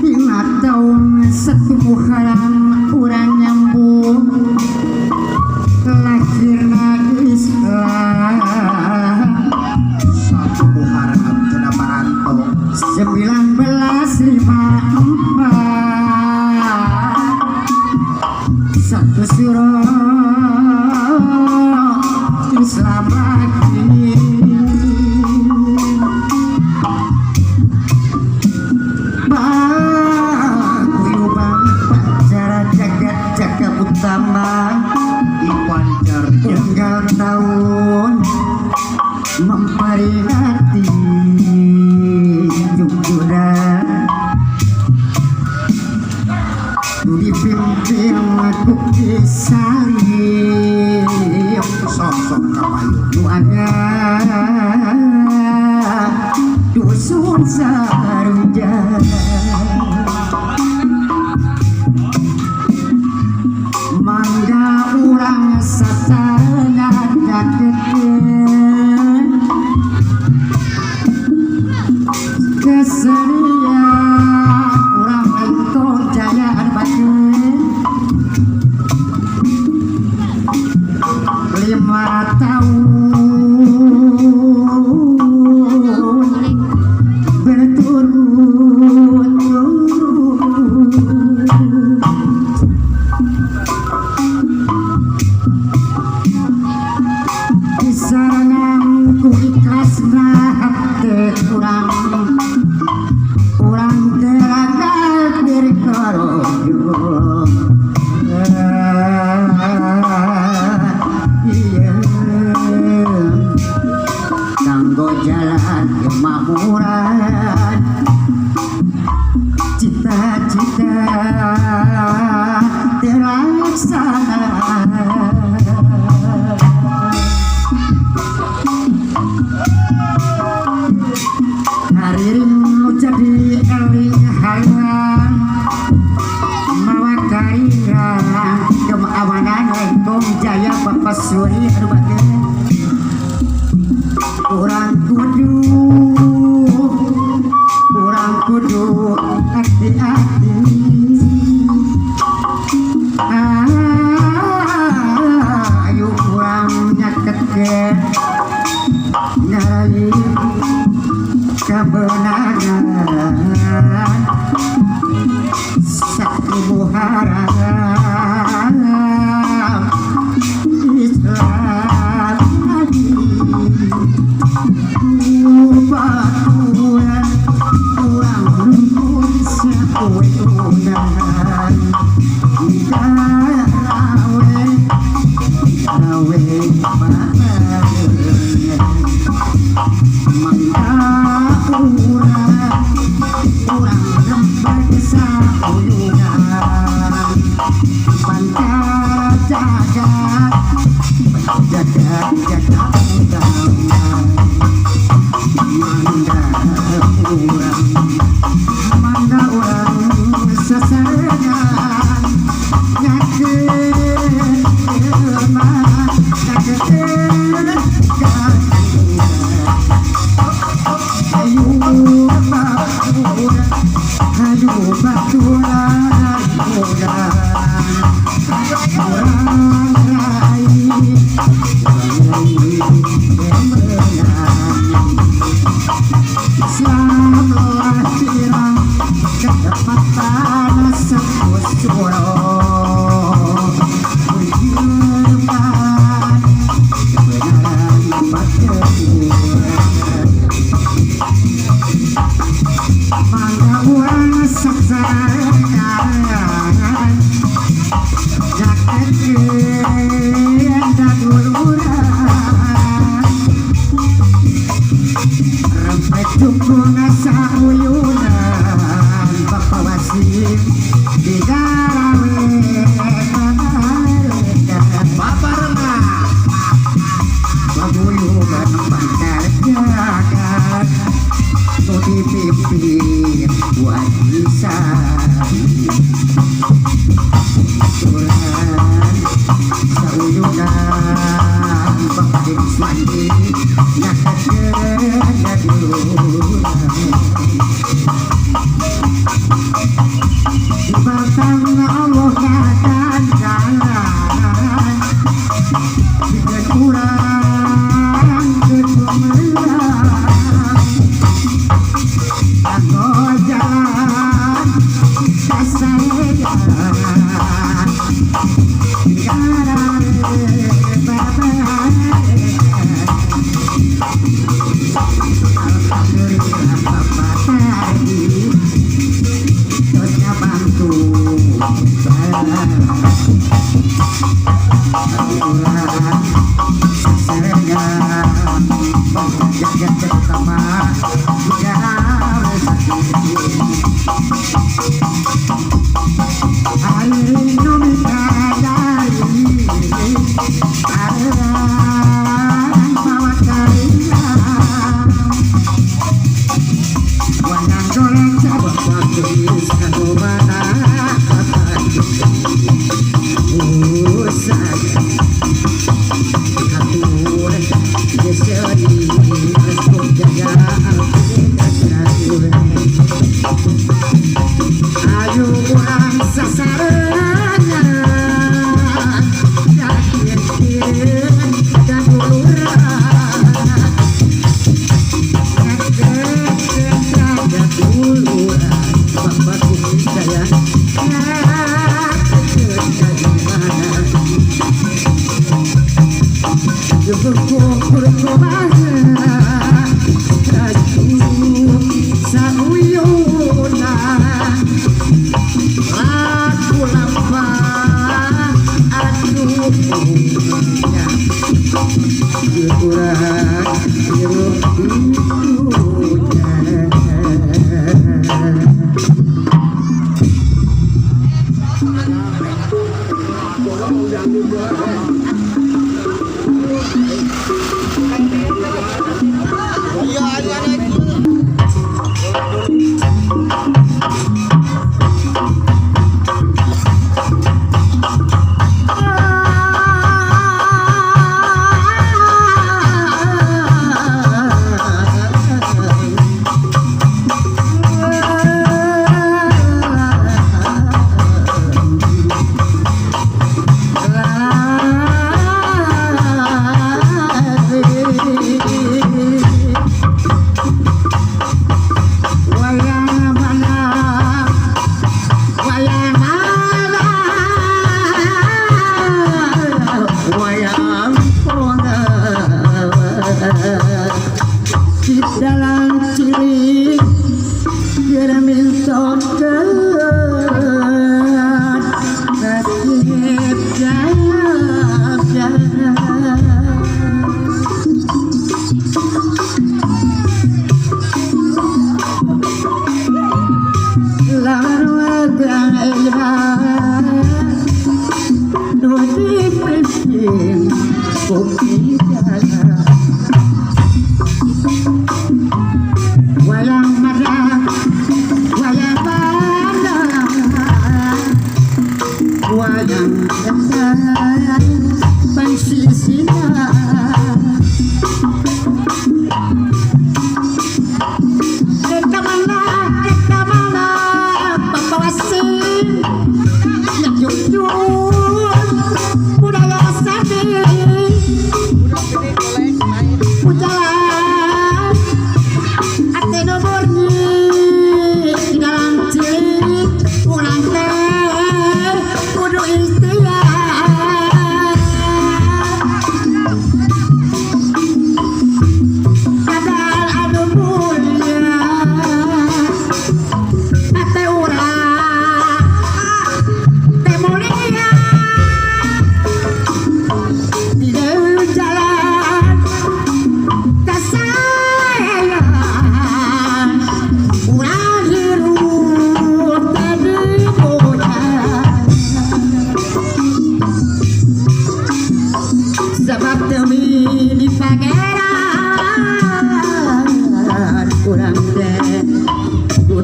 Lima tahun satu Muharram urang nyambung lahirna Islam. Satu Muharram cenah paranto. 1954 satu suro Islam lagi. Paguyuban Pacara Jagat Jaga Utama Ipancar tinggal tahun memperingati Jogja dipimpin Bukti Salim sosok kapayu. Nu ada dusun Saruja. Mangga urang sasarengan cakekeun kesenian urang lengkong jaya anu bageun 5 tahun berturut-turut disarengan ku ikhlasna hate urang urang teragal dirkorojo. Iya, kanggo jalan kemakmuran cita-cita terlaksana. Hariring jadi eling halang mawa karirang kemawanan Lengkong Jaya Bapak Suri aduh bageun urang kudu urang kudu hati-hati ayo urang nyaketkeun ngaraih kebenaran satu Muharram Islam lagi baturan urang rukun sauyunan garawe gawe barengan. Mangga urang urang rembag sauyunan panca jagat jaga jaga utama. Mangga urang mangga urang sasarengan nyakeun nyakeun ayu baturan ayu baturan urang urang raih kemenangan Islam lahirang kedapatan satu suro berjuang kebenaran batemuan. Mangga urang sasarengan nyakekeun daduluran rempet dukung sauyunan. Dipimpin buat bisa Tuhan sauyunan Bapak Deddy Swandi ngakakeun di batang Allah kadangan dengan urang geus kanggo jalan kasaean Alhamdulillah Bapak tadi terusnya bantu jaga terutama Ayo urang sasarengan yakin dan urang Dalam cilik Budaya sandi.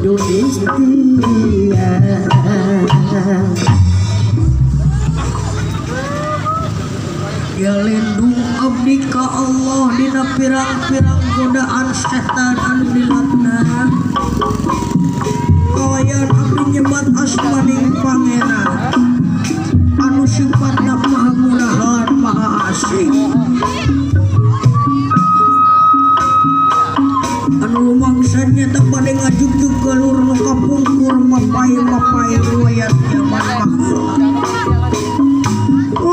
Yudhistia. Ya lindung abdi ka Allah dina pirang-pirang godaan setan anu dilaknat. Kawayan abdi nyebat asmaning Pangeran anu sifatna maha murahan maha asih, anu lumangsa nyata bade ngajugjug galur nu kapungkur mapay-mapay riwayat jaman baheula.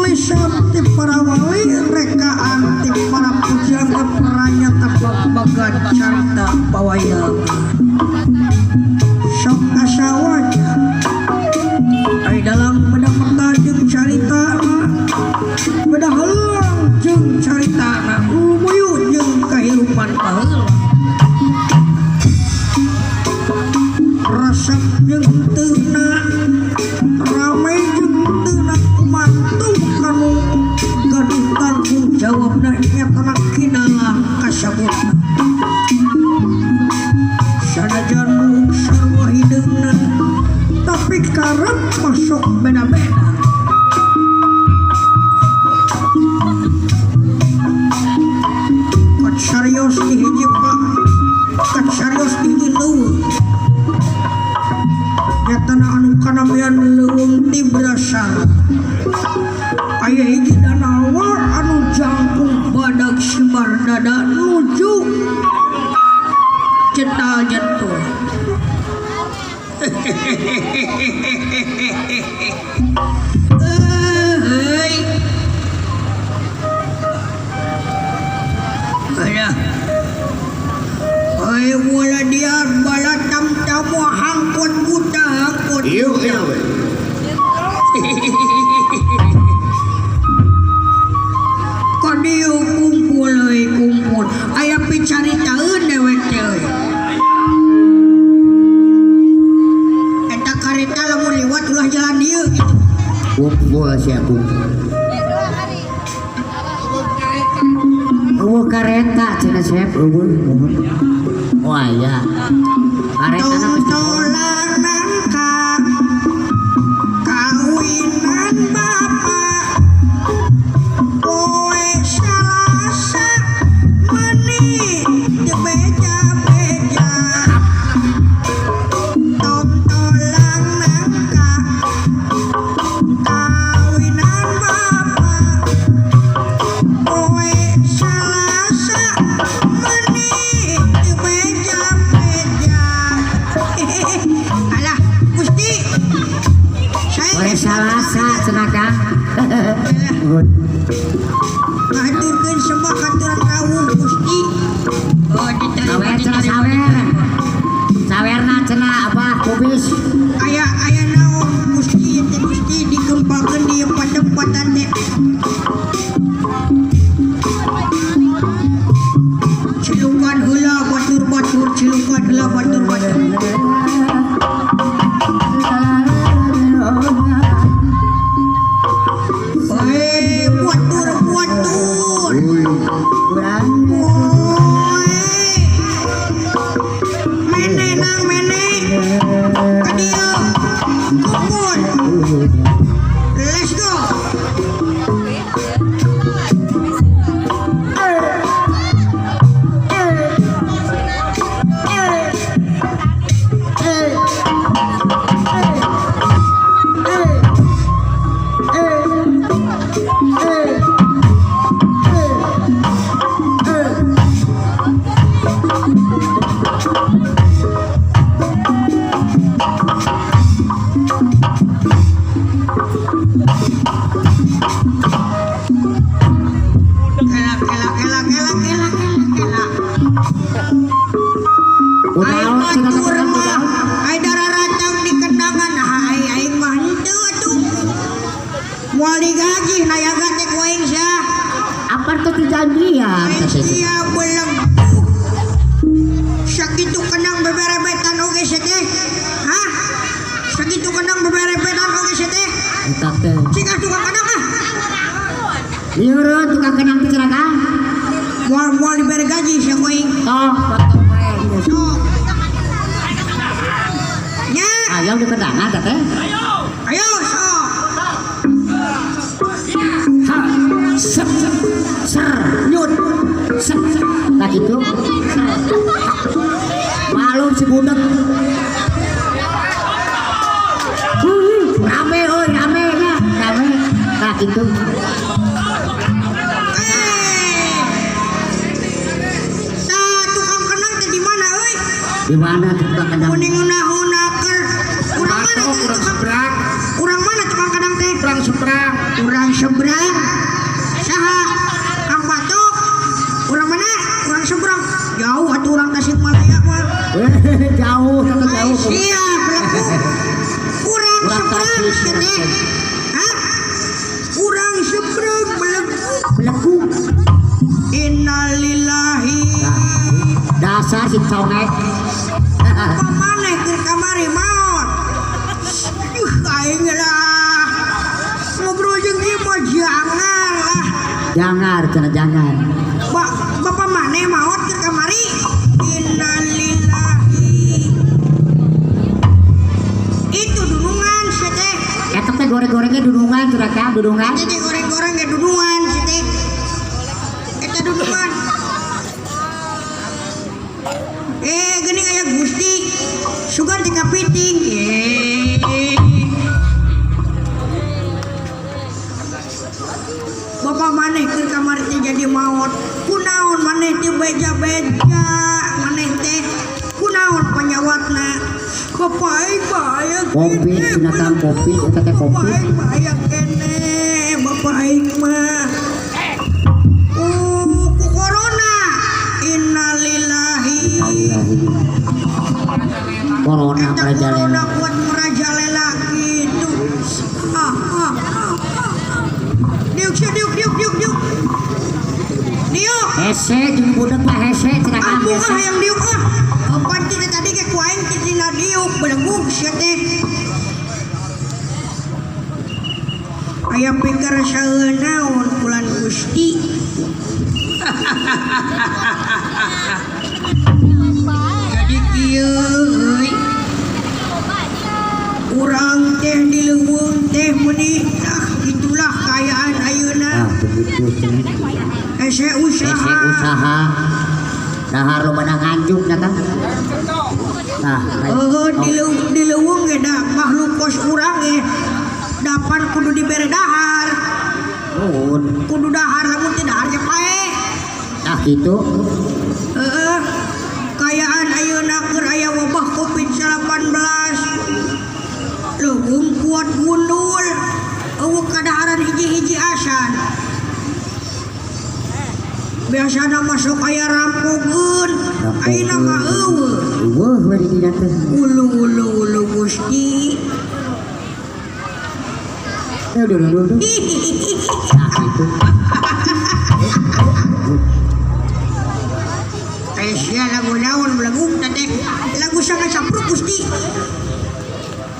Lisan ti para wali rekaan ti para pujangga pranyata babagan carita pawayangan. Sok asa wajar ai dalam beda peta jeung caritana, beda haluang jeung caritana, lumuyu jeung kahirupan baheula. Resep jeung teuna, rame jeung teuna, kumantung kanu gaduh tanggung jawabna nyatana kinalah kasabutna. Sanajan mung sarua hideungna, tapi karep masuk beda-beda. Katsarios di hiji pak, katsarios di hiji leuweung. Nyatana anu kanamian leuweung tibrasa. Aya hiji danawa anu jangkung badag simbar dada nuju cetal jentul. Hei. Alah. Hei mula dia balatam tamu hangkut buta hangkut. Ieu ieu we. Kadieu kumpul euy kumpul. Aya picaritaeun dewek teh euy. Eta kareta lamun liwat ulah jalan dieu gitu. Kumpul sia kumpul. Eueuh kareta cenah Sep eueuh. Oh aya. Kareta na geus Tontolan nangka kawinan bapak poe Salasa meni teu beja-beja. Tontolan nangka kawinan bapak poe Salasa meni teu beja-beja. Alah, Gusti. Saya Poe Salasa cenah Kang. Ngaturkeun sembah katuran rawuh Gusti. Oh, diterima, Sawer cenah diterima. Sawer. Sawerna cenah apa kubis. Aya aya naon Gusti teh Gusti dikempakeun di tempat-tempatan teh. Cilukan heula batur-batur, cilukan heula batur-batur. Hei, batur-batur. Uy. Woi. Mene nang mene. Ka dieu. Kumpul. Let's go. Kela kela kela kela kela kela kela. Ai Kunaon cenah batur teh mah, ai dararatang di kendangan, ai aing mah henteu atuh. Moal digaji nayaga teh ku aing sia. Apa tuh dijanjian Aing teh sia. sia beleguk. Sakitu kendang beberebetan oge sia teh. Hah? Sakitu kendang beberebetan oge sia teh. Eta teh. Cik ah tukang kendang ah. Lieureun tukang kendang teh cenah Kang. Moal moal dibere gaji sia ku aing. Tong potong we. Sok. Hayang dikendangan teh teh. Ayo sok. Ha, sep, ser, nyut, sep. Nah gitu. Malu si budak. Rame euy, rame nya, rame. Nah gitu. Eh. Tah tukang kendang teh di mana euy? Di mana tukang kendang? Kuning unah-unaker. Urang mana Batok teh urang tukang? seberang, Urang mana tukang kendang teh? urang seberang. Urang seberang. Saha? Kang Batok. Urang mana? Urang seberang. Jauh atuh urang Tasikmalaya mah. Jauh, tetep Ai jauh. sia belagu. Urang Urang seberang Tasik, sia teh. Hah? Urang seberang belegu. Belegu. Innalillahi. Dasar si congek. Apa maneh keur kamari maot? Aduh, aing lah. Ngobrol jeung ieu mah jangan lah. Jangan, cenah jangan. Bapak maneh maot keur kamari? Innalillahi. Itu dunungan sia teh. Eta teh goreng-gorengnya dunungan cenah Kang, dunungan. Eta teh goreng-goreng ge dunungan sia teh. Eta dunungan. Eh, geuning aya Gusti. Sugan teh kapiting. Eh. Bapak maneh keur kamari teh jadi maot. Kunaon maneh teh beja-beja, maneh teh kunaon panyawatna? Bapak aing bahaya Kopi, keneh, cenah Kang, kopi, eta teh kopi. Bapak aing bahaya keneh, bapak aing mah. Oh, ku corona. Innalillahi. Innalillahi. Corona Eta merajalela. corona kuat merajalela gitu. Ah, ah, ah, ah. Diuk sia, diuk, diuk, diuk, diuk. Diuk. Hese jeung budak mah hese cenah Kang, Ampun ah hese. hayang diuk ah. Kapan ti tadi ge ku aing ti dina diuk belegug sia teh. Aya pikir saeunaon bulan Gusti. Jadi kieu euy. Urang teh di leuweung teh meuni ah itulah kaayaan ayeuna. Ah, begitu cenah. Hese Hese usaha. usaha. Dahar loba nganjuk nya Kang. Nah, Heuh di leuweung ge da makhluk kos urang ge dapan kudu dibere dahar. Nuhun. Kudu dahar lamun teu dahar ge paeh. Nah gitu. Heeh. Kayaan ayeuna keur aya wabah Covid-19. Leuweung kuat gundul. Eueuh kadaharan hiji-hiji asan. Biasana masuk aya rampokeun, ayeuna mah eueuh. Eueuh we di dinya teh. Ulu ulu ulu Gusti. Duh, duh, duh, duh. Nah gitu. Eh sia lagu naon belegug teh? Lagu sangat sapruk Gusti.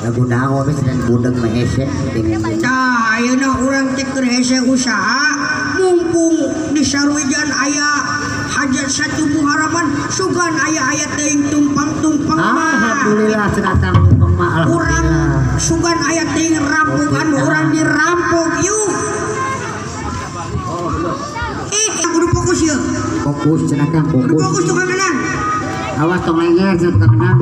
Lagu naon we cenah budeg mah hese dengan Tah ayeuna urang teh keur hese usaha mumpung di Saruijan aya hajat satu Muharraman sugan aya aya teuing tumpang-tumpang mah. Alhamdulillah cenah Kang tumpang mah Urang alhamdulillah. sugan aya teuing rampokan urang dirampok yuk. Eh, kudu fokus yeuh. Fokus cenah Kang, Kudu fokus. fokus tukang kendang. Awas tong lenger cenah tukang kendang.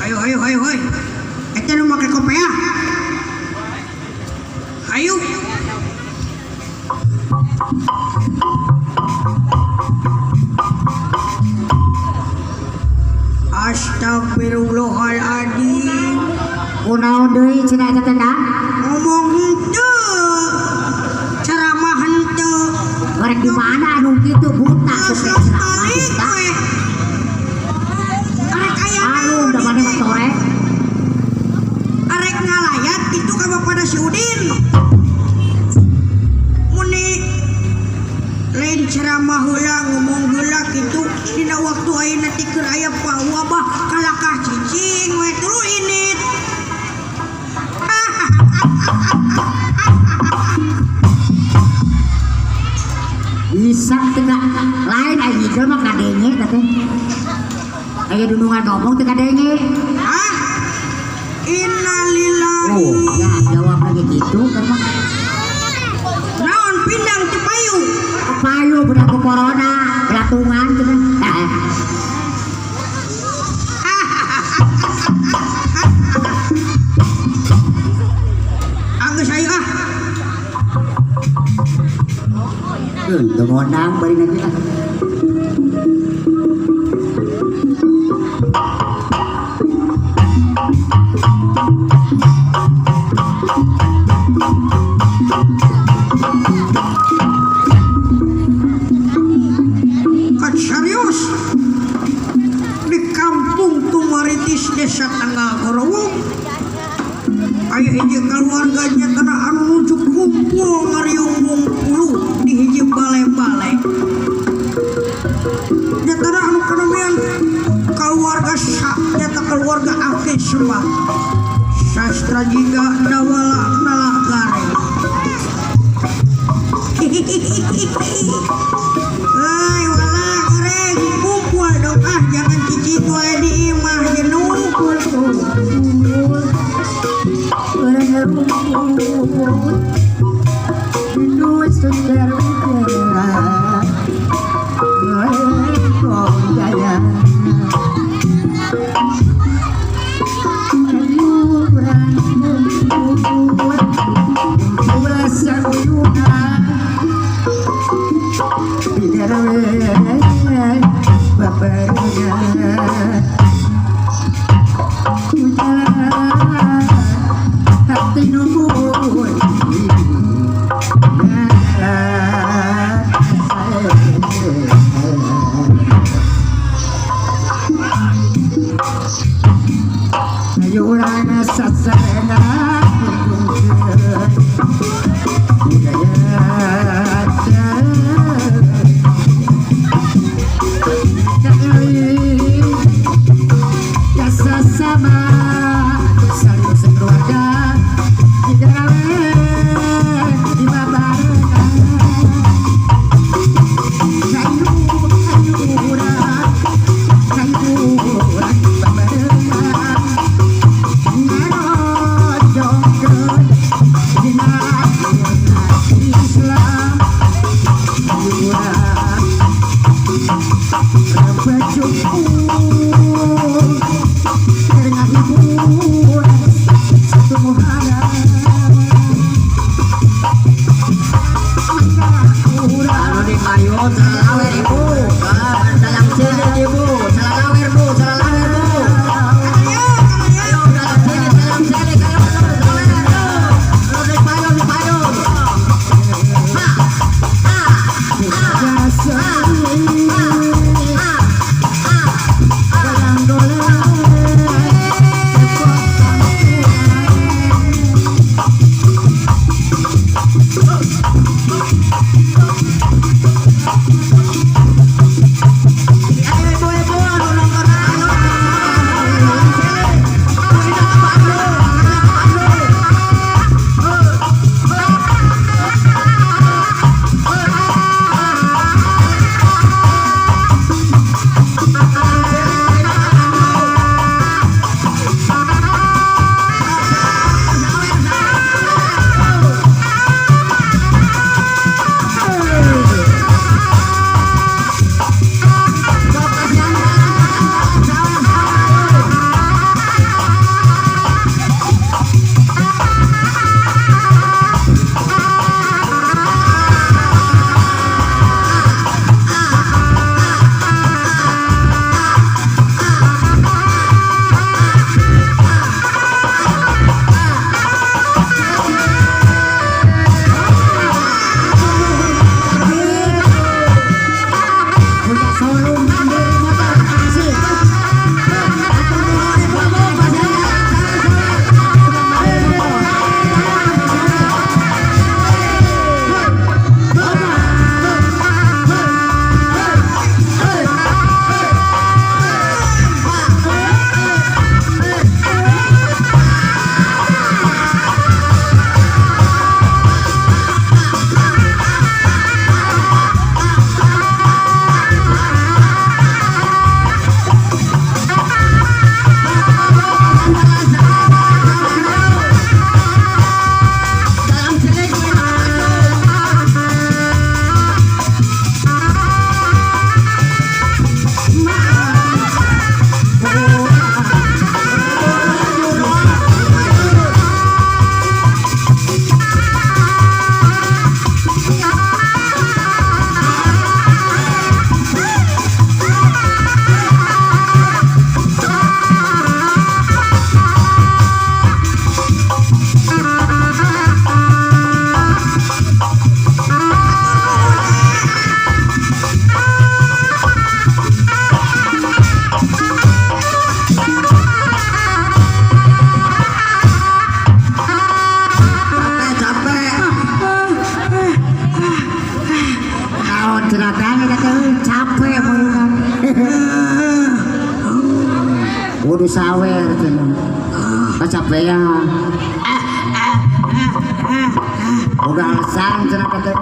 Ayo ayo ayo ayo. Eta nu make kopiah. Ayo. Astagfirullahaladzim. Kunaon deui cenah eta teh Kang? Ngomong henteu. Ceramah henteu. Rek di mana anu kitu buta Geus teh geus ceramah balik buta. we. Arek aya Anu naon da maneh mah torek. Arek ngalayat kitu ka bapana si Udin. Muni lain ceramah heula ngomong heula kitu dina waktu ayeuna teh keur aya wabah kalakah cicing we tuluy init. Bisa teu lain aya hijau mah kadenge teh. Aya dunungan ngomong teu kadenge. Hah? Innalillahi. Oh, ya jawab lagi gitu kan mah. Naon pindang teu payu? Payu budak ku corona, belatungan cenah. Agus ayo ah. Teu ngondang bari lagi ah. Kat serius. Di kampung Tumaritis Desa Tanggal Gorowong aya hiji keluarga nyatana anu nuju kumpul ngariung bungkulu di hiji bale-bale. Nyatana anu kanomian keluarga nyata keluarga Aki Semah Sastra Jingga Dawala Nalagare. Hei wala goreng kumpul dong ah, jangan cicing wae di imah jenuh. Sama saling sekeluarga. Kudu sawer cenah. Kacapean. Boga alasan cenah teh.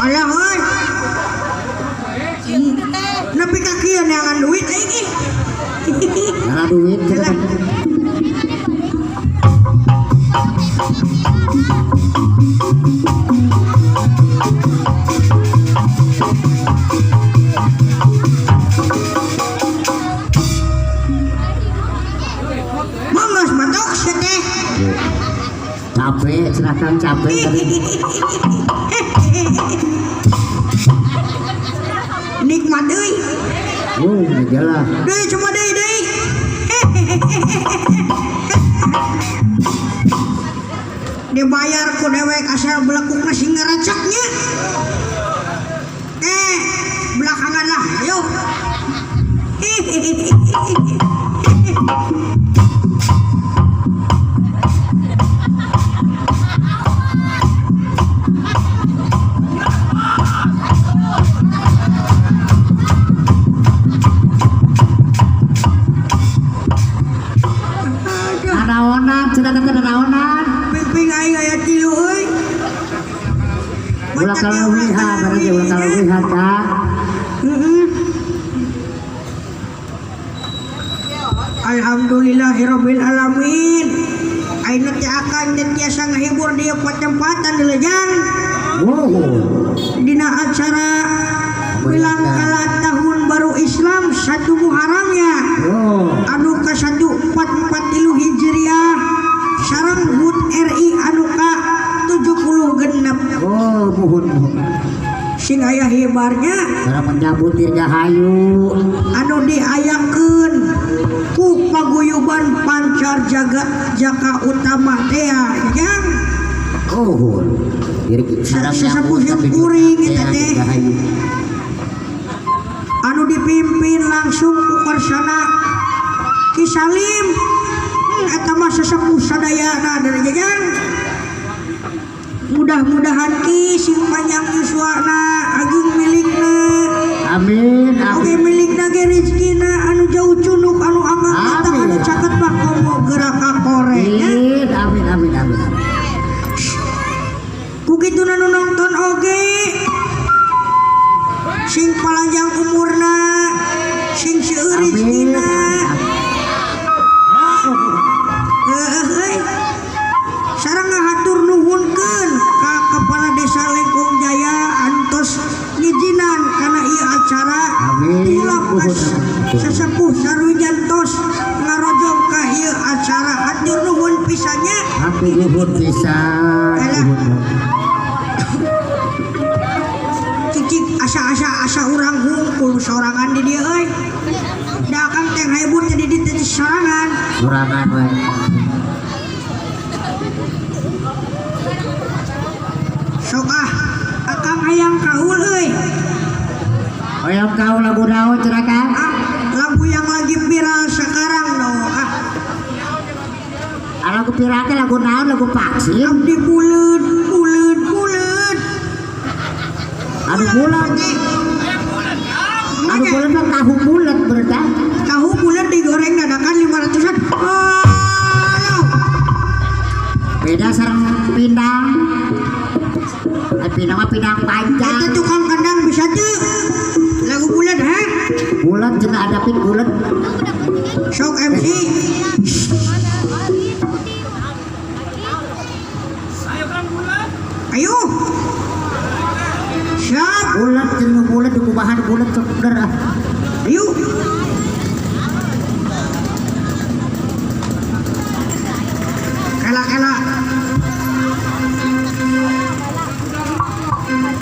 Alah euy. Nepi ka kieu neangan duit aing ih. Ngara duit cenah. Mangga matok sia teh. Capek cenah Kang, capek tadi. Nikmat euy. Oh, jelas. Deui cuma deui deui. Dibayar ku dewek asal belekukna sing ngaracaknya. Belakangan lah, ayo. Aduh, Nanaonan, cenah teh nanaonan. ping aing aya tilu euy. Ulah kaleuwihan, berarti ulah kaleuwihan, Kak. Heeh. Alhamdulillahirabbil alamin. Ayeuna teh akan teh tiasa ngahibur di patempatan di lejang. Wow. Dina acara Wilangkala Tahun Baru Islam 1 Muharramnya. Oh. Anu ka 1443 Hijriah sareng HUT RI anu ka 76. Oh, muhun muhun. Sing aya hibarnya Cara menyambut dirgahayu. Anu diayakeun ku paguyuban Pancar Jagat Jaka Utama teh jang. Oh, diri cara Sesepuh menyambut kuring eta teh. dirgahayu. Anu dipimpin langsung ku Karsana Ki Salim. Eta mah sesepuh sadayana dari jajang. Mudah-mudahan Ki sing panjang yuswana agung milikna. Amin, Oke amin. milikna ge rezekina anu jauh cunuk anu angkat datang anu Amin. caket mah komo gerak ka kore nya. Amin, amin, amin, amin. Ku kituna nu nonton oge sing palanjang umurna sing seueur Amin. rezekina. Heueuh euy. Sareng ngahatur nuhunkeun ka Kepala Desa Lengkong Jaya antos ngijinan kana ieu acara. Amin. Tilap sesepuh sarujan tos ngarojong ka ieu acara. Hatur nuhun pisannya. Hatur nuhun pisan. Alah. Nuhun. Cicik asa-asa asa urang hungkul sorangan di dieu euy. Da akang teh ngahibur teh di dieu teh sorangan. Sorangan we. Sok ah, akang hayang kaul euy. Hayang kaul lagu naon cenah Kang? Ah, lagu yang lagi viral sekarang dong. Ah, Ah, lagu viral teh lagu naon? Lagu vaksin. Abdi buleud, buleud, buleud. Anu buleud. Anu buleud mah tahu buleud berarti. Tahu buleud digoreng dadakan 500-an. Aduh. Beda sareng pindang. Pindang mah pindang panjang. Eta tukang kandang bisa teu. Lagu buleud ha? Buleud cenah ada pin buleud. Sok MC. Ayo. Siap. Buleud cenah buleud dikubahan buleud seger ah. Ayo. Kela kela.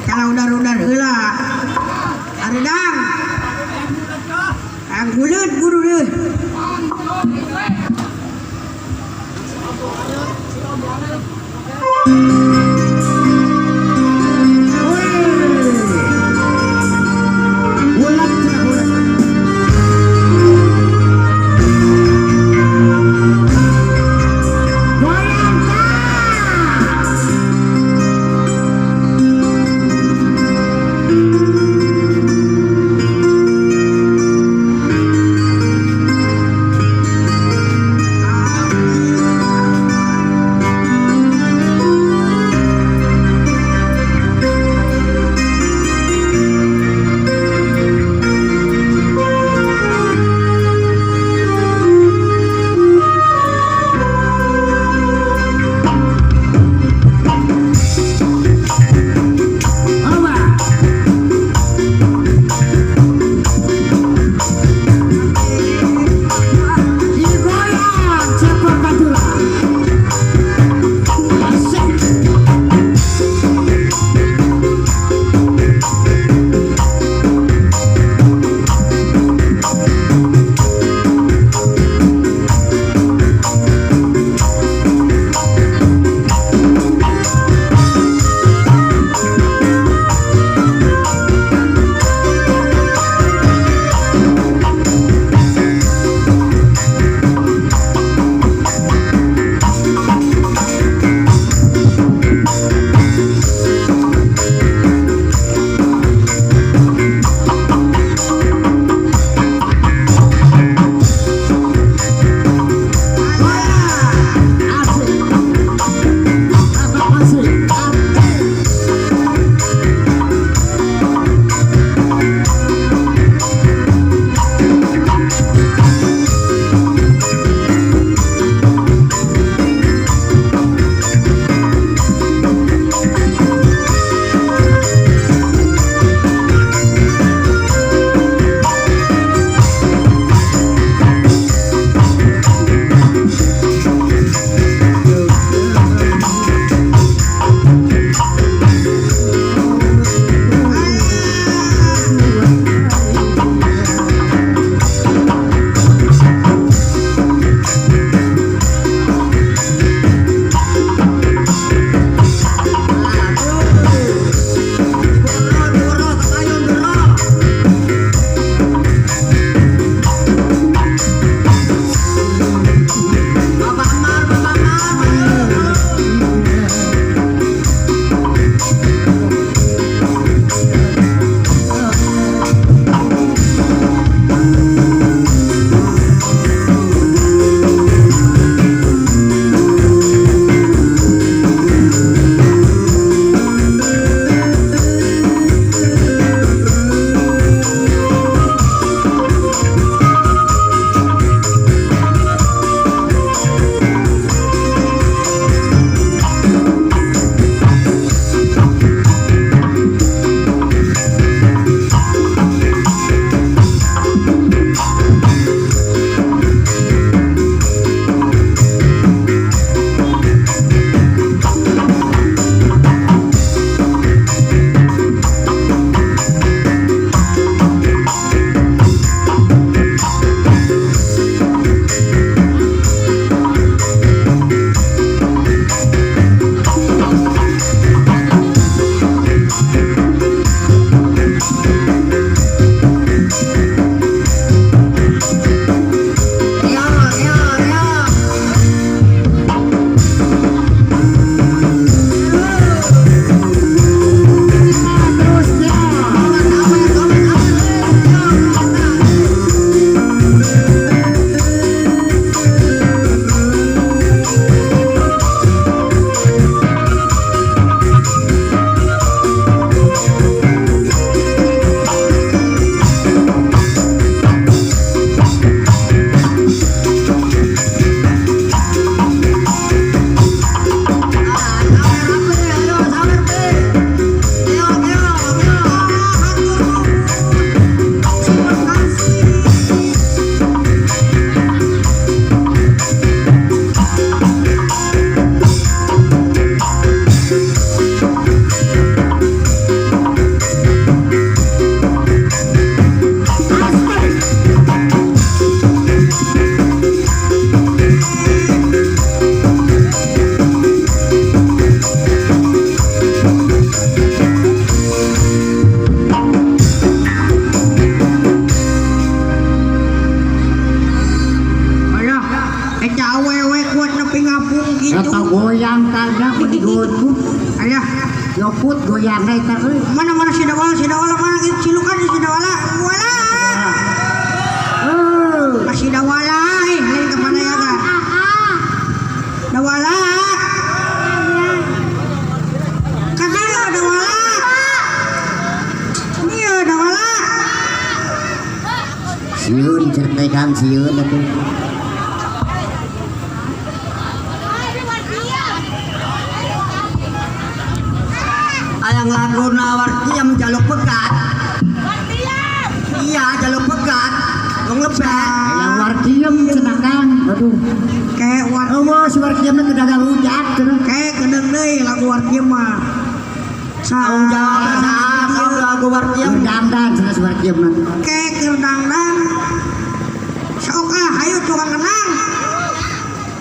Kela udar-udar heula. Aredang. Ang buleud buru deuh. Buleud cenah buleud. Goyang tah. ngapung gitu. Eta goyang tanya menurutku. Ayah, Yoput goyang eta euy. mana mana si Dawala, si Dawala mana cilukan si Dawala. Wala. Eh, Masih Dawala, eh lain ke mana ya kan? Dawala. Katanya Dawala. Iya Dawala. Sieun certekan sieun atuh. Ayang lagu nawar yang jaluk pegat. Iya, jaluk pegat. Wong lebet. Aya warkiem cenah Kang. Aduh. Kayak war Eueuh si warkiem mah dagang rujak cenah. kayak kedeng deui lagu warkiem mah. Tanggung jawab saha lagu warkiem. Dangdan cenah si warkiem mah. Kayak kerdangdang. Sok ah, ayo tukang kenang.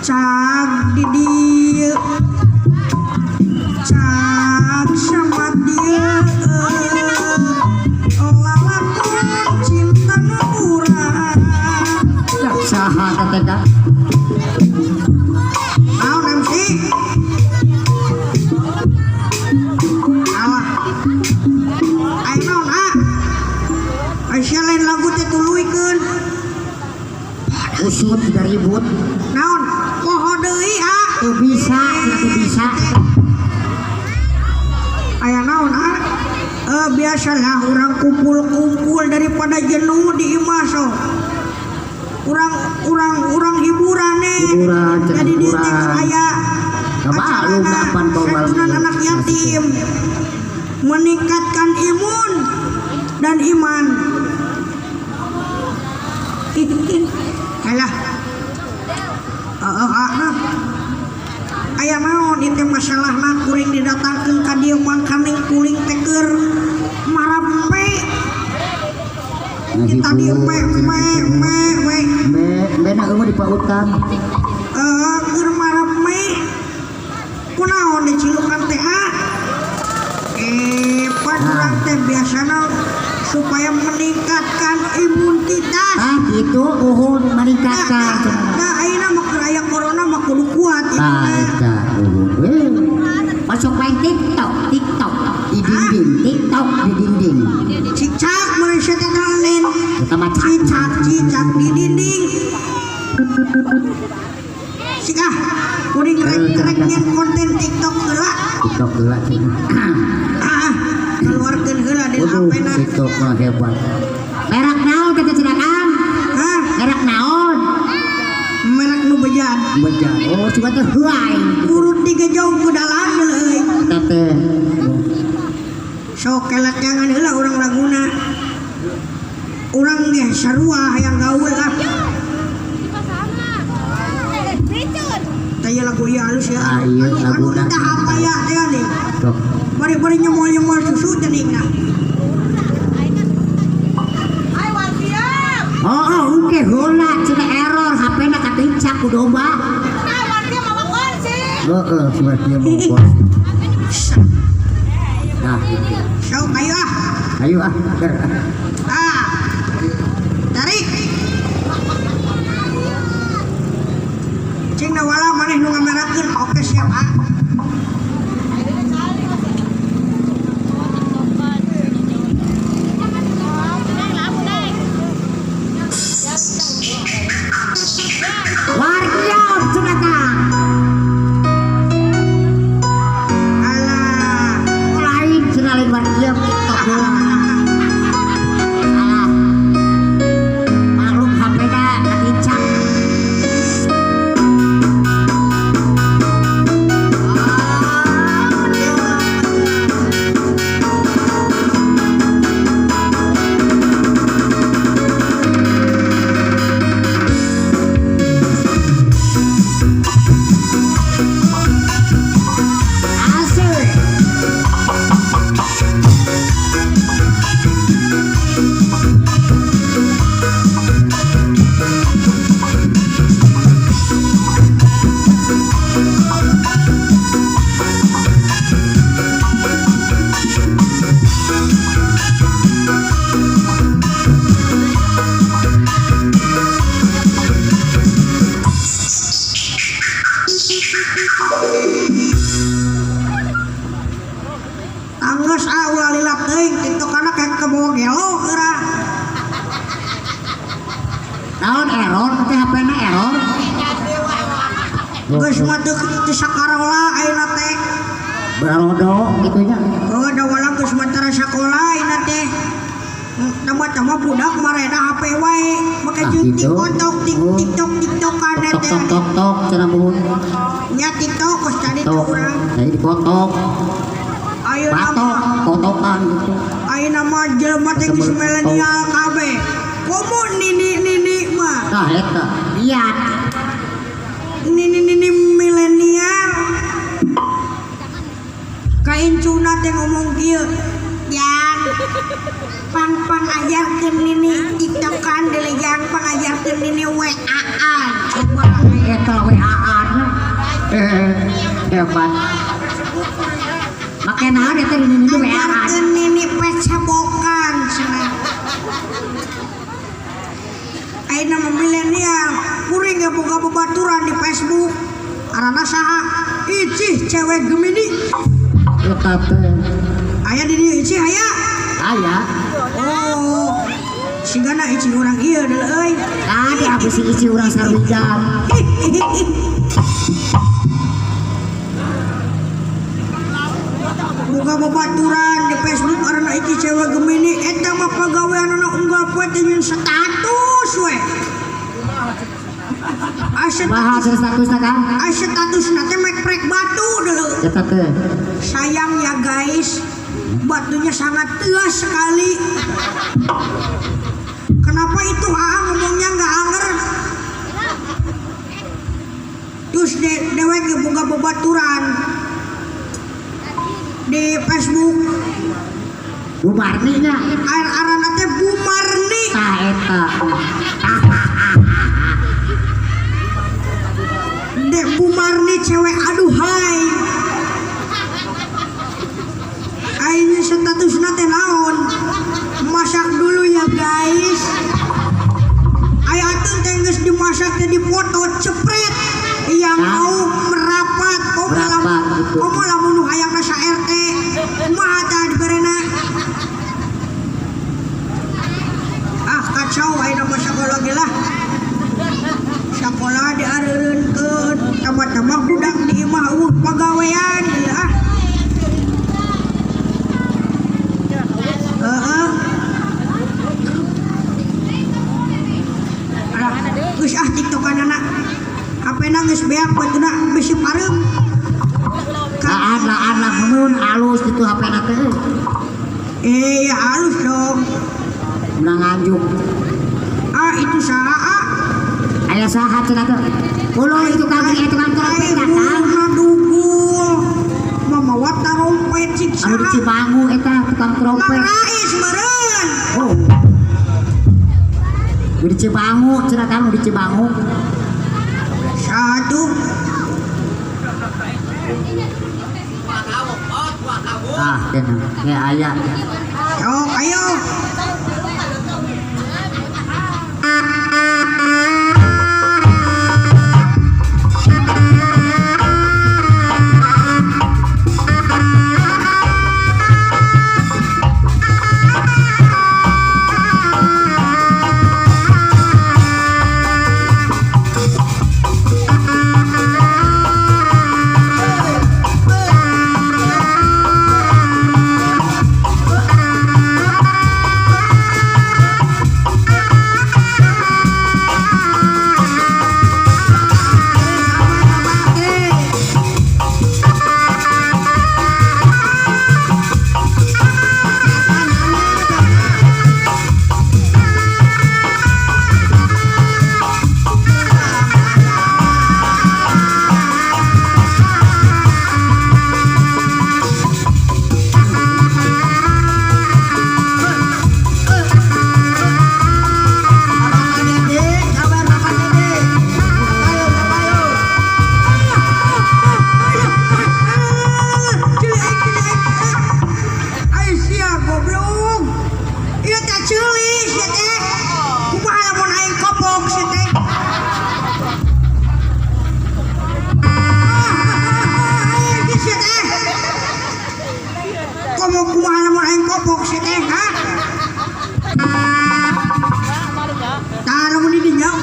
Cag di dieu. Cag sama dia. Lalakon cinta nu urang. Ya saha teh Kang? Naon MC? Alah. Ayo naon ah? Aisyah lain lagu teh tuluykeun. Usut tidak ribut. Naon? Poho deui ah. Teu bisa, cenah teu bisa. Aya naon ah? Eh biasalah orang kumpul-kumpul daripada jenuh di imah so. Urang urang urang hiburan nih. Hiburan, cenah Jadi di hiburan. teh aya Kamalum acarana apan bawal. santunan anak yatim meningkatkan imun dan iman. Alah. Heeh, ah, nah. Aya naon ieu teh masalahna kuring didatangkeun ka dieu mangkaning kuring teh keur marape di tadi me me me we Me, me na eueuh di pautan. eh keur marame kunaon dicilukan teh ah eh pan urang teh biasana supaya meningkatkan imunitas. Ah, gitu uhun meningkatkan cenah. Nah, ayeuna mah keur aya corona mah kudu kuat Tah ieu eta uhun. Eh, masuk main TikTok, TikTok di dinding, TikTok di dinding. Cicak manusia teh lain. Eta mah Cicak cicak di dinding. Sik ah, kuring rek rek nyen konten TikTok heula. TikTok heula cenah. Ah, keluarkeun heula di Waduh, HP-na. TikTok mah hebat. Merek naon teh cenah Kang? Hah, Merek naon? merek nu bejan. Beja. Oh, cuma teh huai. Urut digejong ku dalan euy. Eta teh. Sok kelet jangan heula urang laguna. Urang ge sarua hayang gaul ah. Teh lagu ieu halus ya. Ah, iya, Anu laguna. teh apa ya teh nih. Sok. Bari-bari nyemol-nyemol susu teh nih. Oh, oh, oke heula cenah error HP-na katincak ku domba. Heeh, cuma dia mau bos. Nah, gitu. Sok ayo ah. Ayo ah, ber. Ah. Tarik. Cing nawala maneh nu ngamerakeun. Oke siap ah. Wargiam cenah Kang. Alah. Lain cenah lain wargiam TikTok heula. Salah. Maklum HP-na katincak. Budak teuing tiktokana kayak kebawa gelo geura. Naon error teh HP-na error. Geus mah teu teu sakarola ayeuna teh. Barodo gitu nya. Heuh da walang geus mah tara sakola ayeuna teh. Tambah-tambah budak marena HP wae make Ah, jeung gitu. TikTok tik Oh. TikTok TikTokan Tok teh. tok tok tok cenah muhun. Nya TikTok geus tadi teh Tok. urang. Jadi dikotok, Ayeuna batok, mah kotokan gitu. ayeuna mah jelema teh geus milenial kabeh. Komo nini-nini mah. Tah eta. Lihat. Nini-nini milenial. Kaincuna teh ngomong kieu. Yang pang-pang ajarkeun nini tiktokan deuleu jang pang ajarkeun nini WA-an. Coba Eta WA-an. Hebat. Make naon eta di nini WA-an. ajarkeun nini Facebookan cenah. Ayeuna mah milenial, kuring ge boga babaturan di Facebook. Arana saha? Icih cewek Gemini. Eta teh. Aya di dieu Icih aya. Aya. Oh. Sigana Icih urang ieu deuleu euy. Tadi apa sih isi urang sarwijan. Boga babaturan di Facebook arana Icih cewek Gemini eta mah pagaweanana unggal poe teh nyeun status we. Asa Mahal statusna kan? asa statusna teh mek prek batu deuleu. Eta teh. Sayang ya guys, batunya sangat tegas sekali. Kenapa itu AA ngomongnya nggak anger? Terus dewek ge boga babaturan di Facebook. Bu Marni nya. Arana teh Bu Marni. Tah eta. Dek Bu Marni cewek aduhai. Ayeuna statusna teh naon? Masak dulu ya guys. Aya atuh teh geus dimasak teh dipoto cepret yang Nah. mau merapat komo Merapat, gitu. komo lamun nu hayangna sa RT kumaha tah diberena. Ah kacau ayeuna mah sakola ge lah. Sakola diareureunkeun tambah-tambah budak di imah eueuh pagawean ieu ah. Heeh. Alah, geus ah tiktokanana. HP-na geus beak batuna bisi pareum. Laan laan lah mun alus gitu HP-na teh. Ya halus dong. Menang nganjuk. Ah itu saha ah. Aya saha cenah teh? Ulun itu kang ieu tukang trompet Ai datang. buluna dugul. Mamawa tarompet cik Anu di saha. Cibangu eta tukang Mang trompet. Rais meureun. Oh. Di Cibangu cenah kang di Cibangu. Satu. Ah, cenah. Ya aya. Sok ayo.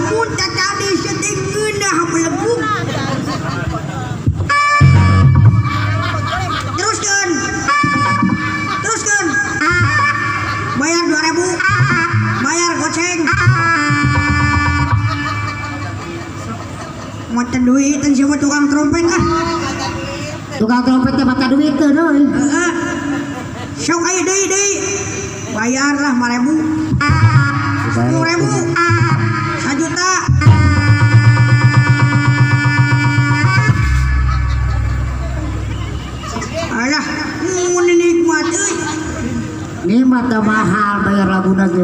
Lamun tadi sedih ngeunah belegug. Teruskeun. Teruskeun. Bayar 2000. Bayar goceng. Mata duit siapa tukang trompet ah. Tukang trompet teh mata duit teh euy. Heeh. Sok aya deui deui. Bayarlah 5000. 10.000. 1 juta. Alah, mun nikmat euy. Nikmat teh mahal bayar laguna ge.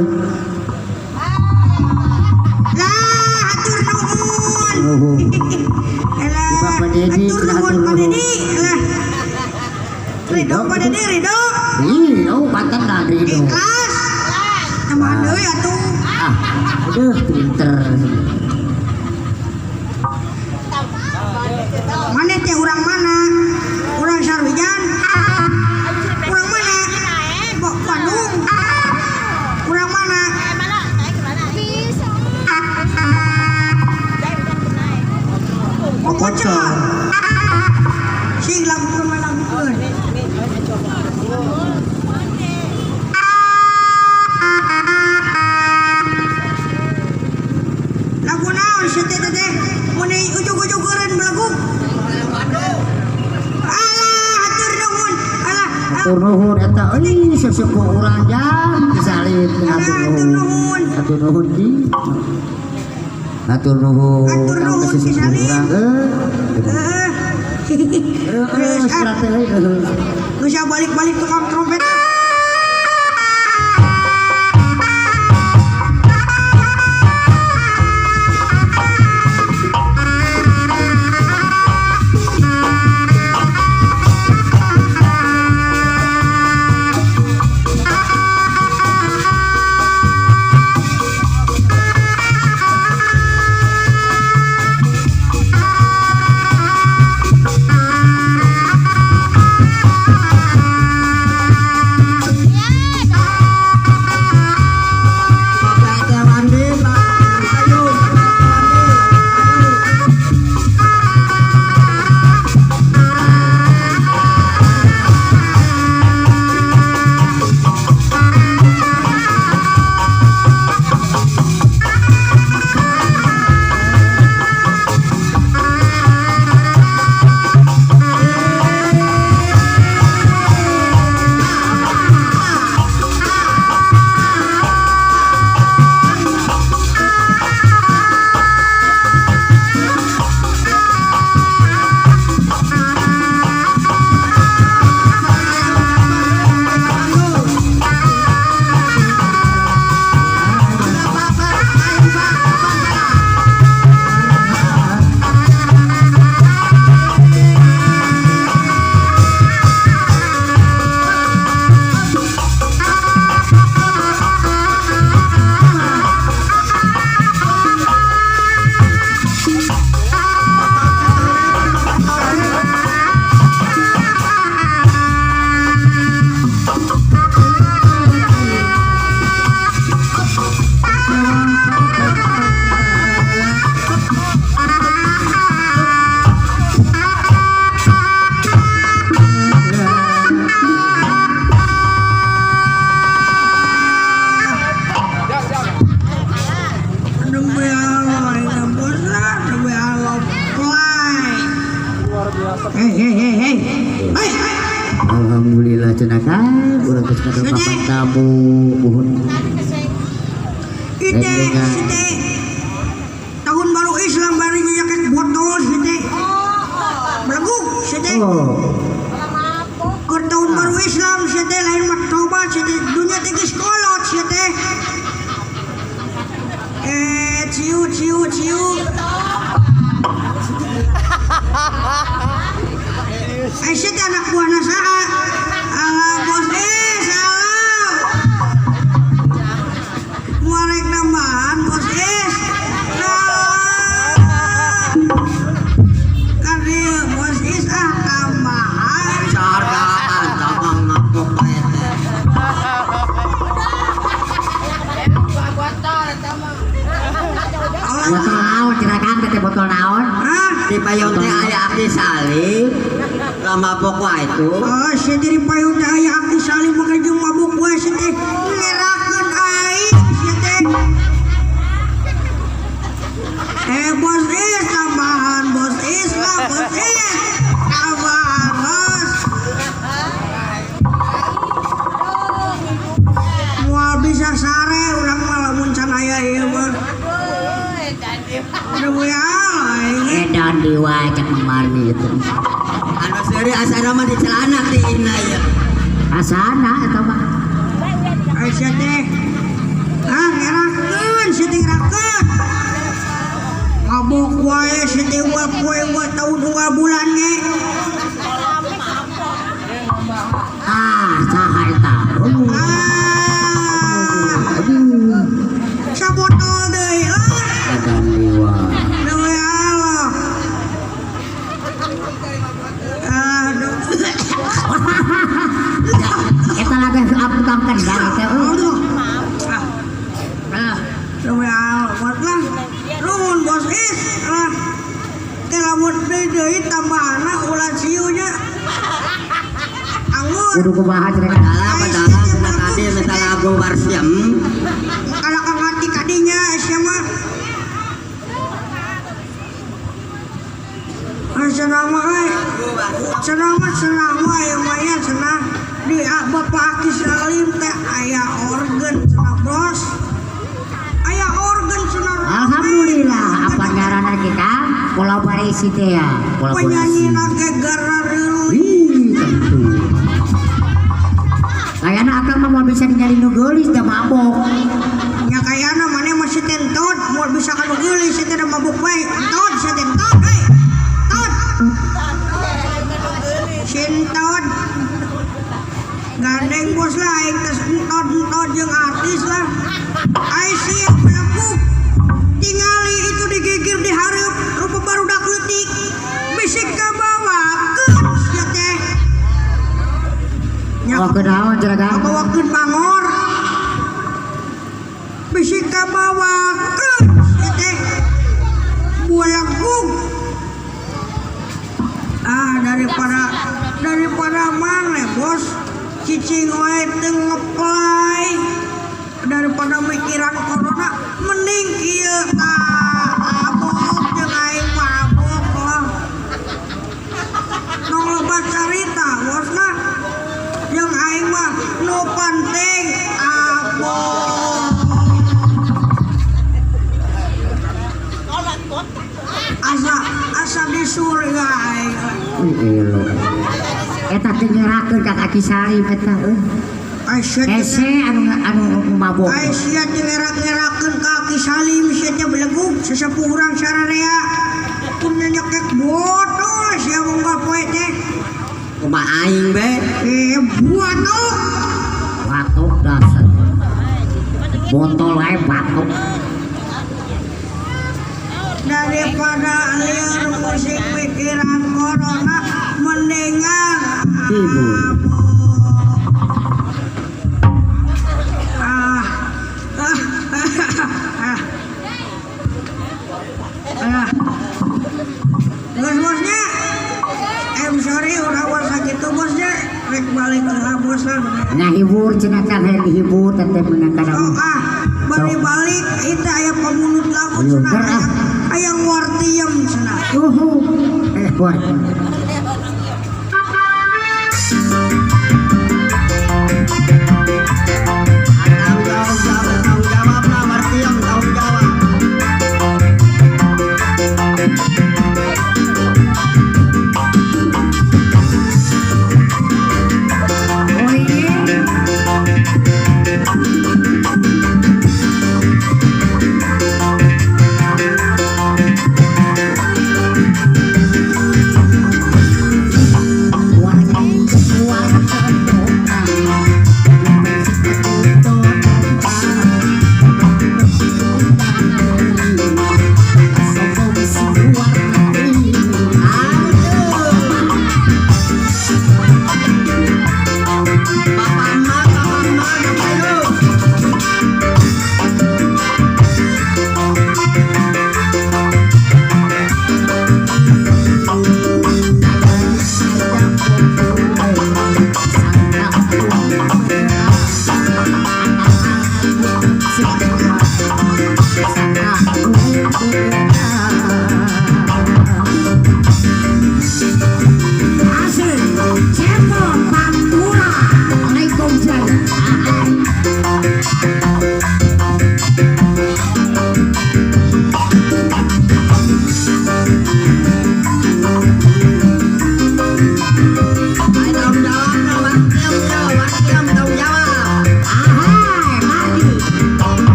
Lah, hatur nuhun. Nuhun. Alah, Bapak Dedi, hatur nuhun Pak Dedi. Alah. Ridho Pak Dedi, ridho. Ih, oh panten lah ridho. Ikhlas. Tambahan deui atuh. Ah, aduh pinter. Mana teh urang mana? Urang Sarwijan. Urang mana? Bandung. Urang mana? Bocor. Sing lagukeun mah lagukeun. Lagu naon sih teh teh? Mun ujug-ujug eureun belegug. Alah, hatur nuhun. Alah, Hatur nuhun eta euy sesepuh urang jang disalin hatur nuhun. Hatur nuhun ki. Hatur nuhun. Hatur nuhun sesepuh disalin. urang euy. Heeh. Heeh, surat teh euy. Geus balik-balik tukang trompet. Hei. Alhamdulillah cenah kan urang geus papan tamu buhun. Ite site tahun baru Islam bari nyaket botol site. Belegug site. Oh. Keur tahun baru Islam site lain mah tobat site dunya teh geus kolot site. Ciu ciu ciu. Aisyah teh anak buahna saha? Alah bos is, alah. Muarek nambahan bos is. Nah. Kan ieu bos is ah tambahan. Caraan tabang ngapok bae teh. Awas lah. Botol naon cenah Kang teh botol naon? Hah? Di payung teh aya Aki Salim. Lah mabok wae itu. Oh, sia di payung teh aya Aki Salim make jeung mabok wae sia teh. Ngerakeun aing sia teh. Eh bos is tambahan bos is lah bos is. Tambahan bos. Moal bisa sare urang mah lamun can aya ieu mah. Udah moal aing. Edan dewa cek Mang Marni itu. Anu seuri asana mah di celana ti ina ieu. Asana eta mah. Ai sia teh. Ah ngerakeun sia teh ngerakeun. Mabok wae sia teh unggal poe unggal taun unggal bulan ge. Ah, saha eta? Aduh. Ah, Aduh. sabotol deui lah. Edan dewa. Demi Allah. Aduh. Eta lagu tukang kendang eta euy. Aduh. Ah. Ah. Demi Allah, buat lah. Nuhun bos is lah. Teh lamun deui deui tambahana ulah sieu nya. Anggur. Kudu kumaha cenah. Padahal padahal cenah tadi minta lagu Warsiem. Kalau kang hati kadinya sia mah. Ah, senang mah euy. Senang mah senang mah aya mah nya senang. Di ah, Bapak Aki Salim teh aya organ cenah bos. Aya organ cenah. Alhamdulillah apa ngaranna kita kolaborasi teh ya, kolaborasi. Penyanyi ge gararilu. Ih, tentu. Kayaknya akang mah moal bisa ningali nu geulis da mabok. Nya kayana maneh masih tentot moal bisa kanu geulis teh da mabuk wae. Entot sia teh entot euy. Tot. Sintot. Gandeng bos lah aing tes entot-entot jeung artis lah. Ai sia belekuk. Tingali itu digigir di hareup rupa barudak leutik. Bisik kabawakeun sia teh. Nya Oh, kunaon cenah Kang? kabawakeun bangor. Bisik kabawakeun sia teh. Belekuk. Ah daripada daripada mana bos cicing wae teu ngeplay daripada mikiran corona mending kieu tah mabok jeung aing mabok lah nong loba carita bos lah jeung aing mah nu penting abok asa asa di surga aing lah. Ih, elo. Eta teh ngerakeun ka Aki Salim eta euy. Ai sia teh Hese anu anu mabok. Ai sia teh ngerak-ngerakeun ka Aki Salim sia teh belegug sesepuh urang sararea pun nyekek botol sia unggal poe teh Kumaha aing be? eh batuk Batuk dasar. Botol wae batuk. Daripada lieur musik pikiran corona mendingan Ibu. Ah ah ah ah geus bosnya. I'm sorry urang mah sakitu bosnya rek balik heula bos lah. Ngahibur cenah Kang hayang dihibur teh teh meunang kana. Oh ah balik balik itu aya pamunut lamun Ayo, cenah ger, ah. aya wartiem cenah. Uhu. Eh, buat. Tanggung jawab, tanggung jawab lah Warsiem, tanggung jawab. Oh iya. Wah, wah.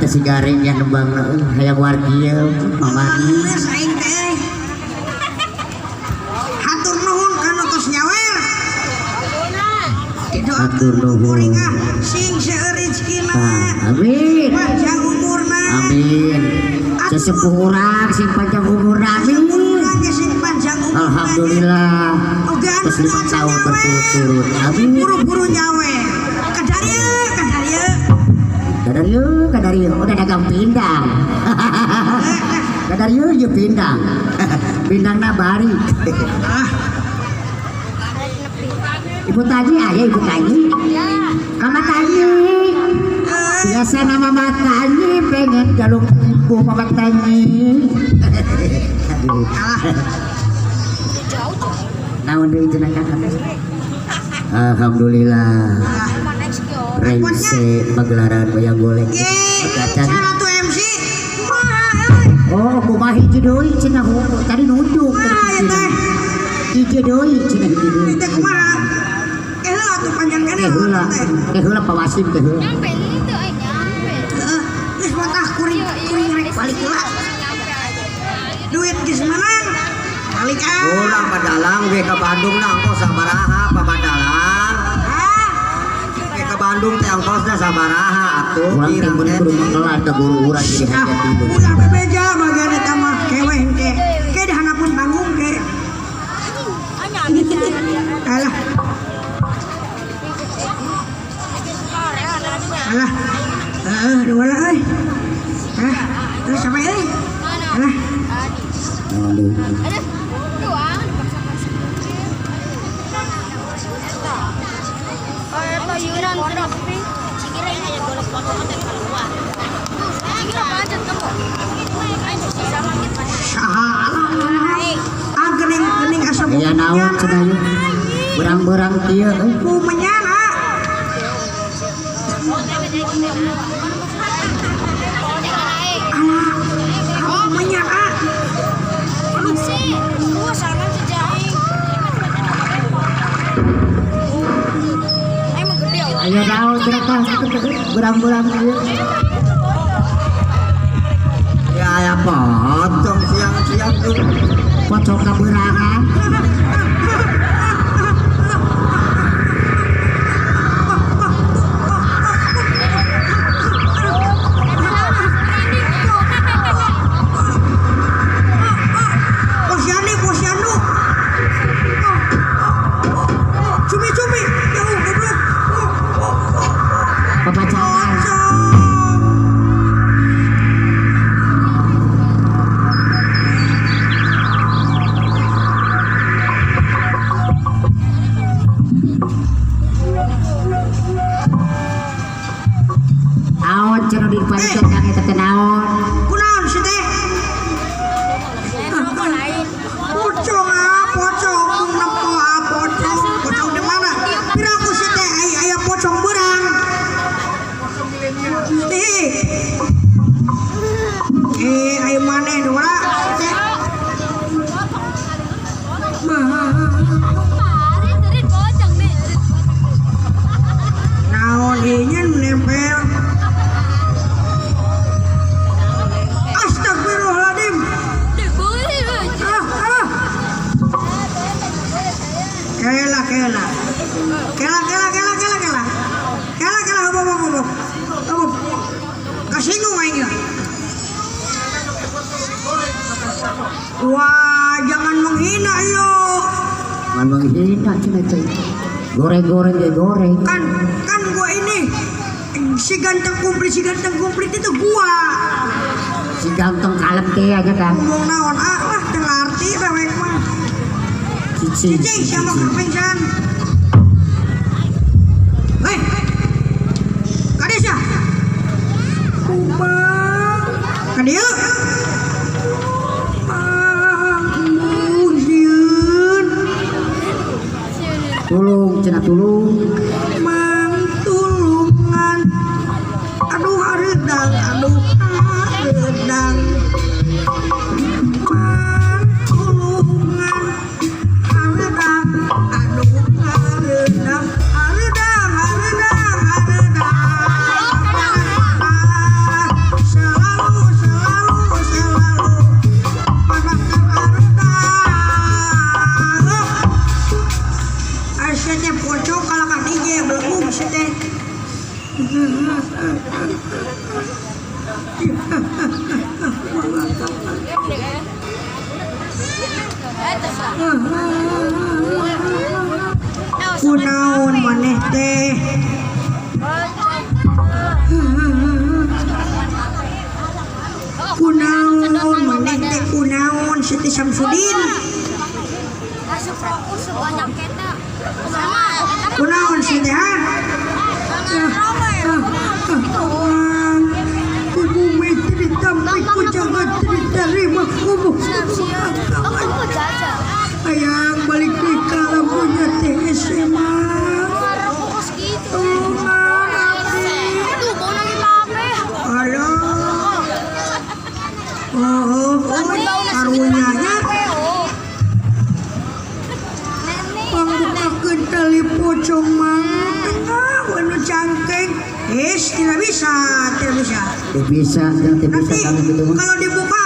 Eta si garing yang nembang hayang wargi mamari. Geus aing teh. Hatur nuhun kana tos nyawer. Hatur nuhun. Kuring ah sing seueur rezekina. Nah, amin. Panjang umurna. Amin. Sesepuh urang sing panjang umurna amin. Urang ge sing panjang umurna. Alhamdulillah. Oge anu Terus 5 acan tahun nyawer. berturut-turut. Amin. Buru-buru nyawer. Kadarieu, kadarieu. Kadarieu, kadarieu. Udah dagang pindang. Kadarieu je pindang. Pindangna bari. Ah, Ibu Taji aya Ibu Taji. Mama Taji. Biasa nama Mama Taji pengen jaluk ibu Mama Taji. alah. Naon deui cenah Kang? Alhamdulillah. Rengse pagelaran wayang golek. Ye, Kacan. salah tuh MC. Kumaha euy? Oh, kumaha hiji deui cenah tadi nunjuk. Kumaha ya teh? Hiji deui cenah hiji deui. Teh kumaha? Eh heula tuh panjang keneh Teh heula. teh. Teh heula Pak Wasim teh heula. Nyampe itu, nyampe. Heeh, geus matah kuring kuring rek balik heula. Duit geus menang. Balik ah. Ulang padalang we ka Bandung na angkos sabaraha pamadalang. Ah, We ka Bandung teh angkosna sabaraha atuh Urang teh pirang mun teh. kudu mengelar ka guru urang jadi ah, hajat ibu. ulah bebeja bagian eta mah keweh ke. Ke di handapun panggung ke. Alah. Alah. Heeh, dua lah euy. Ah, terus sampai euy. Alah. Naon deui? Aduh, doang dipaksa-paksa. Saha alah. Ah geuning geuning asa Aya naon cenah ieu? Berang-berang kieu euy. Kumenyan ah. Alah. Ah, kumenyan ah. Aya naon cenah tah berang-berang kieu. Ya aya pocong siang-siang tuh. Pocong kaberangan. Posyandu, posyandu. Cumi, cumi. Ya, goblok. Papacangan. Pocong. Naon cenah dipancet kang eta teh naon? Kunaon sih teh? Pocong ah, pocong. Nempo ah, pocong. Pocong di mana? Piraku sih teh aya aya pocong berang. Eh. Eh, aya maneh nu lah teh. Mah. Naon ieu nempel. Astagfirullahaladzim. Ah, ah. Kela, kela. Kela, kela, kela, kela, kela. Kela, kela, hop, hop, hop, hop. Hop. Kasinggung aing ya. Wah, jangan menghina yo. Jangan menghina cenah teh. Goreng-goreng ge goreng. Kan kan gua ini si ganteng komplit itu gua. Si ganteng kalem teh aja kan. Ngomong naon ah lah teu ngarti dewek mah. Cicing. Cicing siapa keur pingsan. Hei. Kades ya? Kumaha? Kadieu? Mang sieun. Tulung cenah tulung. Mang tulungan. Aduh hareudang, aduh hareudang. Mang tulungan. Hareudang, aduh hareudang. Hareudang, hareudang, hareudang. Kunaon maneh teh? Kunaon maneh teh, kunaon Siti Samsudin? Kunaon sih teh, ha? Ku bumi teu ditampi, ku jagat teu diterima, ku hayang balik deui ka alam dunya teh SMA. Tulungan abdi. Alah. Oh, karunya nya. Pangbukakeun tali pocong mang tengah nu cangkeng. Es, tidak bisa, tidak bisa. Teu bisa, teu bisa Nanti kami gitu mah. Kalau dibuka,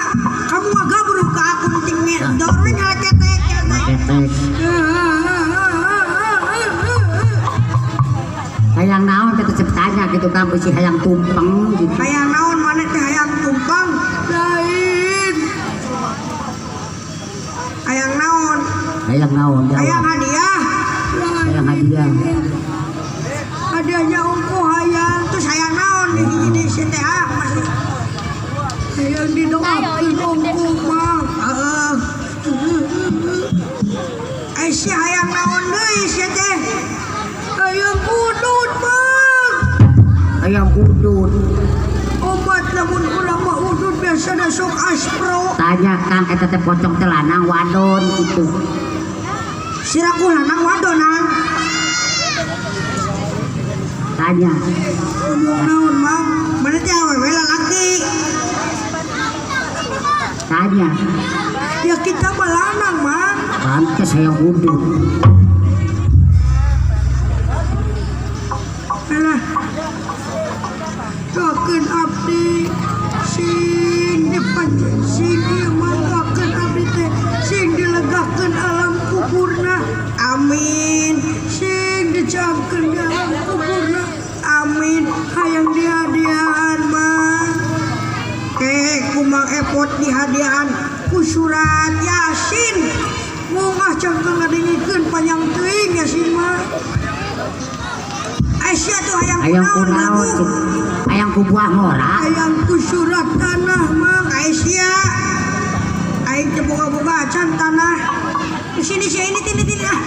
kamu ngagabru ke akun tingnya. Dorong nyaleketek. Ketek. Hayang naon teh tanya gitu kan, bisi hayang tumpeng gitu. Hayang naon mana teh, hayang tumpeng? Lain. Hayang naon? Hayang naon jawab. Hayang hadiah. Hayang hadiah. Hadiahnya ongko hayang, terus hayang naon di di CTA masih. Hayang didoakeun ongko mah. Heeh. Aisyah hayang naon deui sia teh? Hayang udut, Bang. Hayang udut. Obat lamun urang mah udut biasana sok aspro. Tanya Kang, eta teh pocong teh lanang wadon gitu. Siraku lanang wadon, Ang. Tanya. Ngomong naon, Mang? Mana teh awewe lalaki? Tanya. Ya kita mah lanang, Mang. Pantes hayang udut. Alah. Doakeun abdi sing dipanj sing ieu mah, doakeun abdi teh sing dilegakeun alam kuburna. Amin. Sing dicangkeun di alam kuburna. Amin. Hayang dihadiahan, Mang. Eh, kumang epot dihadiahan ku surat Yasin. Mungah cangkeun ngadengikeun panjang teuing Yasin mah. Aisyah tuh hayang Hayang kunaon kunaon lagu? Hayang ku buah ngora. Hayang ku surat tanah, Mang. Aisyah. Aing teu boga-boga acan tanah. Di sini sih, ini tini tini ah.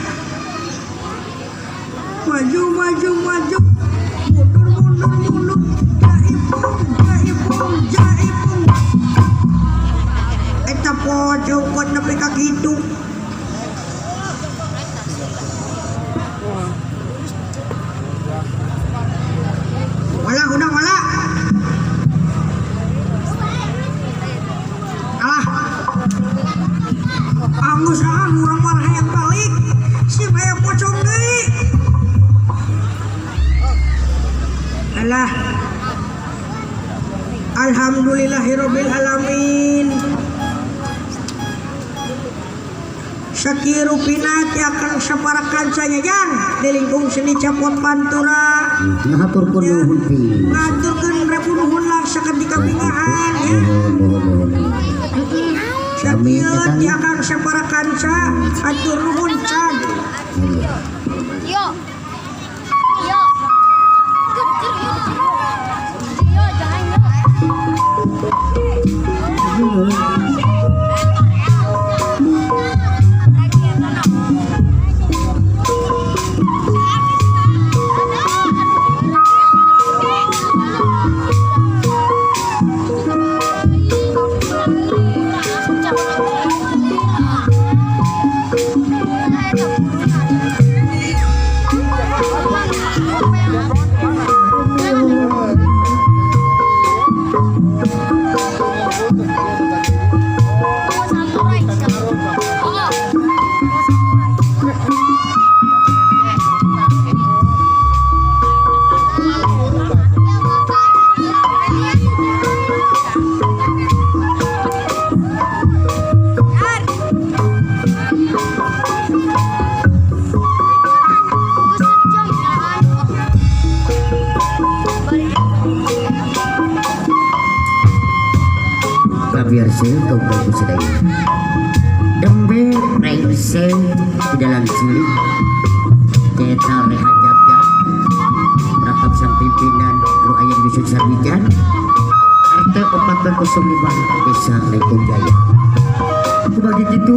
Maju maju maju. Mundur mundur mundur. Jaipung jaipung jaipung. Eta pocong kuat nepi ka kitu. Wala, udah wala. Alah. Anggus ah, urang mah hayang balik. Sing hayang pocong deui. Alah. Alhamdulillahirabbil alamin. Sakirupina ti akang sapara kancanya jang di lingkung seni Capot Pantura. Ngahaturkeun nuhun pi. Ngaturkeun rebu nuhun lah saketika bingahan ya. Nuhun nuhun nuhun. Sakieu ti akang sapara kanca atur nuhun can. Yo. Yo. Yo, jangan yo. Pabiarsa kaum kaum sadaya. Dembe rengse di dalam cilik Ceta reha jabja Rakap sang pimpinan nu aya di Dusun Sarwijan RT 405 Desa Lengkong Jaya. Kubagi kitu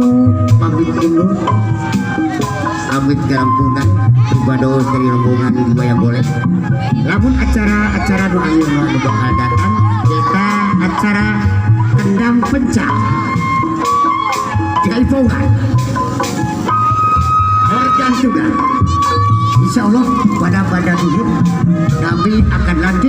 pamit undur amit galangkungan ibadah dari rombongan wayang golek. Lamun acara-acara nu ayeuna nu bakal datang kita acara kendang pencak Jaipongan Organ juga. Insya Allah pada pada duhur kami akan lanjut.